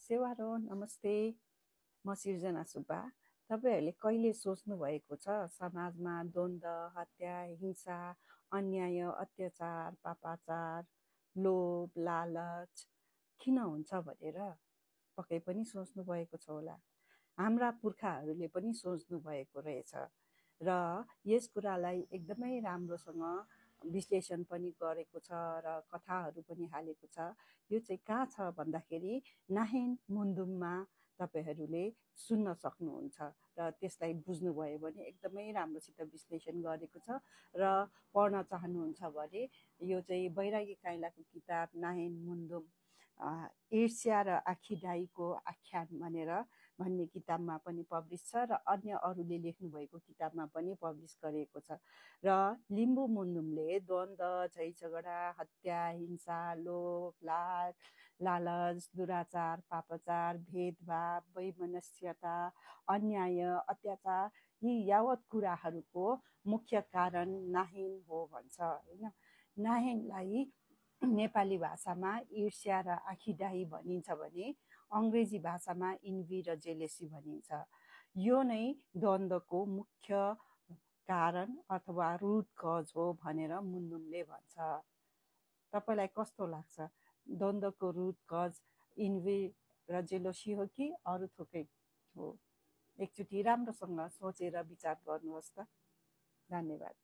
सेवारो नमस्ते। म सिर्जना सुब्बा। तपाईहरूले कहिले सोच्नु भएको छ समाजमा द्वन्द्व, हत्या, हिंसा, अन्याय, अत्याचार, पापाचार, लोभ, लालच किन हुन्छ भनेर? पक्कै पनि सोच्नु भएको छ होला। हाम्रा पुर्खाहरूले पनि सोच्नु भएको रहेछ र यस कुरालाई एकदमै राम्रोसँग विश्लेषण पनि गरेको छ र कथाहरू पनि हालेको छ। यो चाहिँ कहाँ छ भन्दाखेरि नाहेन मुन्दुममा तपाईहरूले सुन्न सक्नुहुन्छ र त्यसलाई बुझ्नुभयो भने एकदमै राम्रोसित विश्लेषण गरेको छ र पढ्न चाहनुहुन्छ भने यो चाहिँ बैरागी काइलाको किताब नाहेन मुन्दुम ईर्ष्या र आखिदाईको आख्यान भन्ने किताबमा पनि पब्लिस छ र अन्य अरूले लेख्नुभएको किताबमा पनि पब्लिस गरिएको छ। र लिम्बू मुन्दुमले द्वन्द्व, झैझगडा, हत्या, हिंसा, लोभ, लालच, दुराचार, पापाचार, भेदभाव, वैमनस्यता, अन्याय, अत्याचार यी यावत कुराहरूको मुख्य कारण नाहेन हो भन्छ होइन। नाहेनलाई नेपाली भाषामा ईर्ष्या र आखिदाही भनिन्छ भने अङ्ग्रेजी भाषामा इन्भी र जेलेसी भनिन्छ। यो नै द्वन्द्वको मुख्य कारण अथवा रुट कज हो भनेर मुन्दुमले भन्छ। तपाईँलाई कस्तो लाग्छ? द्वन्द्वको रुट कज इन्भी र जेलोसी हो कि अरू थोकै हो? एकचोटि राम्रोसँग सोचेर विचार गर्नुहोस् त। धन्यवाद।